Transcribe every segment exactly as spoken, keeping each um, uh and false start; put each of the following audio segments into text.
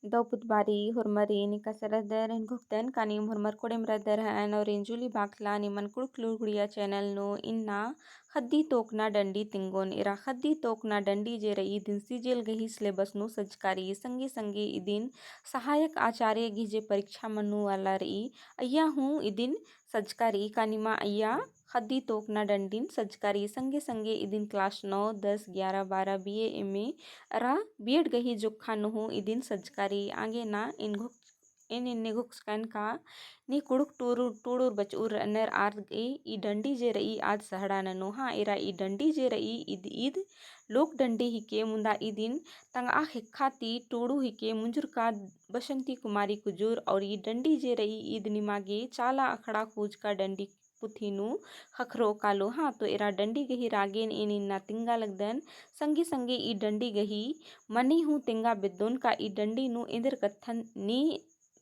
दव पुत बारी होरमरिन एका सरदर एन घोखदन का नीम होरमर कोड़ेम रअदर हन और एन जूली बाखला निमन कुँड़ुख़ लुरगुड़िया channel नू इन्ना ख़द्दी तोकना डंडी तिंगोन। एरा ख़द्दी तोकना डंडी जे रई इदिन CGL गही syllabus नू सजका रई। संगे संगे इदिन सहायक आचार्य गही जे परीक्षा मन्नु वाला रई अइय्या हूँ इदिन सजका रई का निमा अइय्या ख़द्दी तोकना डंडिन सजका रई। संगे संगे इदिन class नौ, दस, ग्यारह, बारह, BA, MA अरा B.Ed गही जोक्खा नू हूँ इदिन सजका रई। आगे ना एन घोख-, एन एन्ने घोखचकन का नी कुँड़ुख़ टूड़ुर, टूड़ुर बचउर रअनर आर गे ई डंडी जे रई आद सहड़ा ननो। हाँ, एरा ई डंडी जे रई ईद, ईद लोक डंडी हिके, मुन्दा इदिन तंगआ ख़ेक्खा ती टूड़ू हिके, मुंजुरका बसंती कुमारी कुजूर। और ई डंडी जे रई ईद निमा गे चाला अखड़ा खोजका डंडी पुथी नू ख़क्खरो कालो। हाँ, तो एरा डंडी गही रागेन एन इन्ना तिंगा लगदन। संगे संगे ई डंडी गही मनी हूँ तेंगा बेद्दोन का ई डंडी नू एन्देर कत्थन नी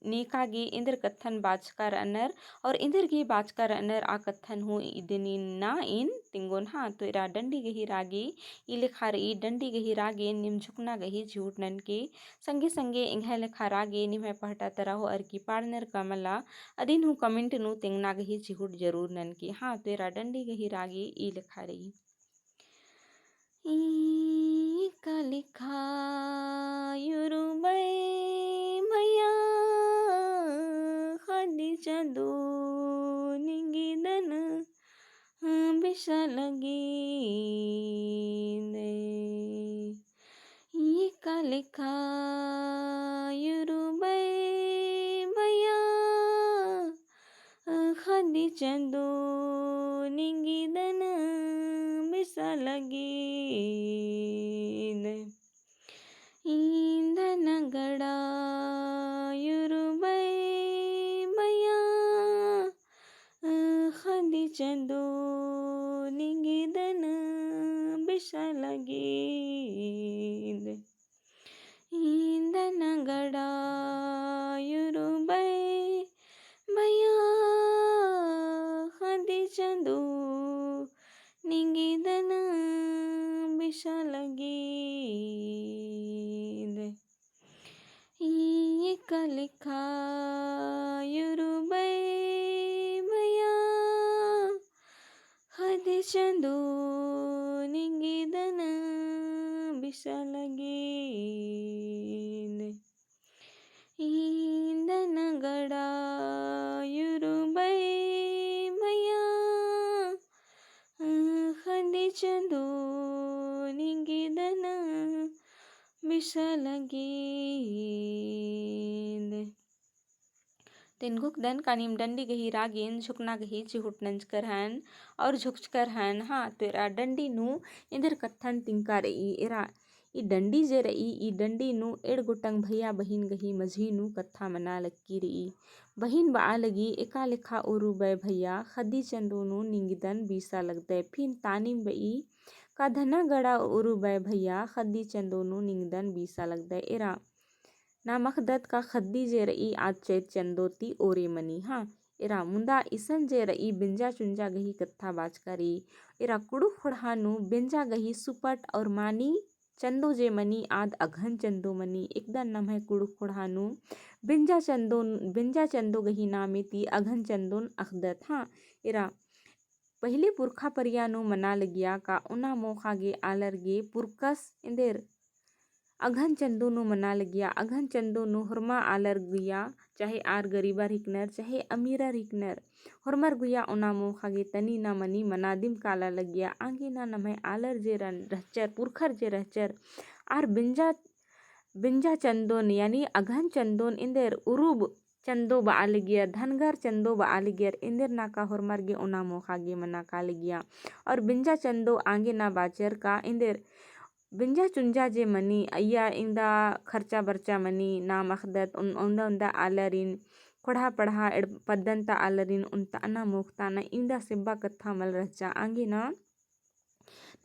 नेका गे एन्देर कत्थन बाचका रअनर और एन्देर गे बाचका रअनर आ कत्थन हूँ इदिन इन्ना एन तिंगोन। हाँ, तो एरा डंडी गही रागे ई लेखा रई। डंडी गही रागेन नीम झुकना गही चिहुट ननके संगे संगे एंग्है लेखा रागे निम्है पहटा तरा होअर की पाड़नर का मला अदिन हूँ comment नू तेंगना गही चिहुट जरूर ननके। हाँ, तो एरा डंडी गही रागे ई लेखा रई। ई का लेखा युरुबई भैया, ख़द्दी चंदो निंगिदन बिसा लगी दे। ई का लेखा युरुबई भैया, ख़द्दी चंदो निंगिदन बिसा लगी दे। ईंधन गड़ा युरुबई भैया, ख़द्दी चंदो निंगिदन बिसा लगी दे। ईंधन गड़ा युरुबई भैया, ख़द्दी चंदो निंगिदन बिसा लगी दे। ई का लेखा युरुबई भैया, ख़द्दी चंदो निंगिदन बिसा लगी दे। ईंधन गड़ा युरुबई भैया, ख़द्दी चंदो निंगिदन बिसा लगी दे। तेन घोखदन का नीम डंडी गही रागेन झुकना गही चिहुट नंजकर हन और झुकचकर हन। हाँ, तो एरा डंडी नू एन्देर कत्थन तिंका रई। एरा ई डंडी जे रई, ई डंडी नू एंड़ गोटंग भैया बहिन गही मझी नू कत्था मना लक्की रई। बहिन बआ लगी, एका लेखा उरुबय भैया, ख़द्दी चंदो नू निंगिदन बीसा लगदय। फिन तानिम बई, का धना गड़ा उरुबय भैया, ख़द्दी चंदो नू निंगिदन बीसा लगदय। एरा नाम अख़दत का ख़द्दी जे रई आद चैत चंदो ती ओरे मनी। हाँ, एरा मुन्दा इसन जे रई बेंजा चुंजा गही कत्था बाचका रई। एरा कुँड़ुख़ ख़ोंड़हा नू बेंजा गही सुपट और मानी चंदो जे मनी आद अगहन चंदो मनी। एकदन नम्है कुँड़ुख़ ख़ोंड़हा नू बेंजा चंदो, बेंजा चंदो गही नामे ती अगहन चंदोन अख़दत। हाँ, एरा पहिले पुरखा परिया नू मना लगिया का ओना मोख़ा गे आलर गे पुरकस एन्देर अगहन चंदो नू मना लगिया। अगहन चंदो नू होरमा आलर गुइया, चाहे आर गरीबर हिकनर, चाहे अमीरर हिकनर, होरमर गुइया ओना मोख़ा गे तनी ना मनी मना दिम काला लगिया। आंगे ना नम्है आलर जे रन-, रहचर, पुरखर जे रहचर, आर बेंजा, बेंजा चंदोन, यानी अगहन चंदोन एन्देर उरुब चंदो बआ लगियर, धनगर चंदो बआ लगियर, एन्देर ना का होरमर गे ओना मोख़ा गे मना का लगिया। और बेंजा चंदो आंगे ना बाचर का एन्देर बेंजा चुंजा जे मनी, अइया इवंदा खर्चा बर्चा मनी, नाम अख़दत, उन-, उन्दा उन्दा आलरिन, ख़ोंड़हा पड़हा एड़ पद्दन ता आलरिन, उन्ता अना मोख़ता ना, इवंदा सेब्बा कत्था मल रहचा। आंगे ना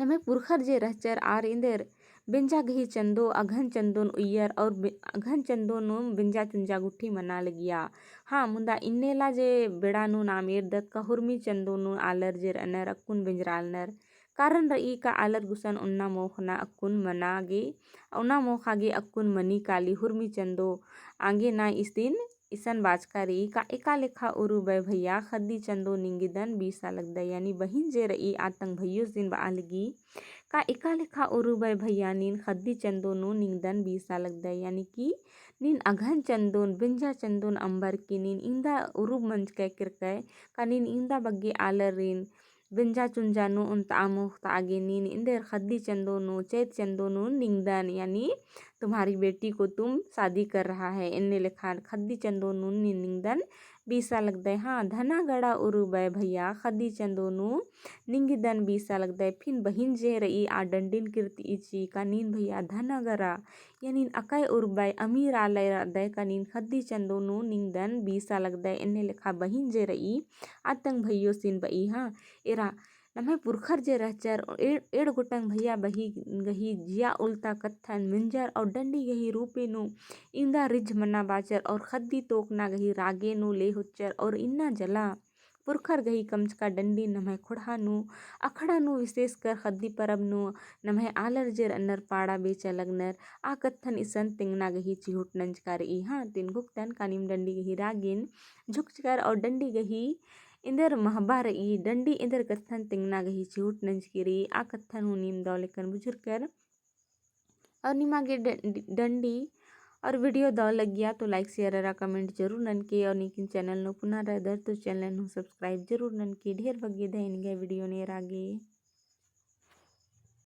नम्है पुरखर जे रहचर आर एन्देर बेंजा गही चंदो अगहन चंदोन उइयर और बे-, अगहन चंदो नू बेंजा चुंजा गुट्ठी मना लगिया। हाँ, मुन्दा इन्नेला जे बेड़ा नू नाम एरदत का हुरमी चंदो नू आलर जे रअनर अक्कुन बेंजरालनर। कारण रई का आलर गुसन ओन्ना मोख़ना अक्कुन मना गे, ओन्ना मोख़ा गे अक्कुन मनी काली हुरमी चंदो आगे ना इसिन इसन बाचका रई का एका लेखा उरुबय भैया ख़द्दी चंदो निंगिदन बीसा लगदय, यानी बहिन जे रई आतंग भैयोसिन बआ लगी का एका लेखा उरुबय भैया नीन ख़द्दी चंदो नू निंगदन बीसा लगदय, यानी कि नीन अघन चंदोन, बेंजा चंदोन अम्बर की नीन इन्दा उरुब मंजकय किरकय का नीन इन्दा बग्गे आलरिन बेंजा चुंजा नू ओन्ता मोख़ता आगे नीन इन्देर ख़द्दी चंदो नू, चैत चंदो नू निंगदन, यानी तुम्हारी बेटी को तुम शादी कर रहा है, एन्ने लेखा ख़द्दी चंदो नू नीन निंगदन बीसा लगदय। हाँ, धनागड़ा उरुबय भैया ख़द्दी चंदो नू निंगिदन बीसा लगदय। फिन बहिन जे रई आ डंडिन किर्तियची का नीन भैया धनागड़ा यानी अकय उरुबय अमीर आलय रअदय का नीन ख़द्दी चंदो नू निंगदन बीसा लगदय। एन्ने लेखा बहिन जे रई आतंग भैयोसिन बई। हाँ, एरा नम्है पुरखर जे रहचर, एड़, एड़ गोटंग भैया बहिन गही जिया उलता कत्थन मेंजर और डंडी गही रूपे नू इन्दा रिझ मना बाचर और ख़द्दी तोकना गही रागे नू ले होचर और इन्ना जला पुरखर गही कमचका डंडी नम्है ख़ोंड़हा नू, अखड़ा नू, विशेषकर ख़द्दी परब नू नम्है आलर जे रअनर पाड़ा बेचा लगनर, आ कत्थन इसन तेंगना गही चिहुट नंजका रई। हाँ, तिंगुक तन का नीम डंडी गही रागेन झुकचकर और डंडी गही इन्देर महबा रई, डंडी इन्देर कत्थन तेंगना गही चिहुट नंजकी रई, आ कत्थन हूँ नीम दव लेकन बुझुरकर। और निमा गे ड-, डंडी और video दव लगिया तो like, share अरा comment जरूर ननके और नीकिन channel नू पुना रअदर तो channel नू subscribe जरूर ननके। ढेर बग्गे दय निंग्है video नेरा गे।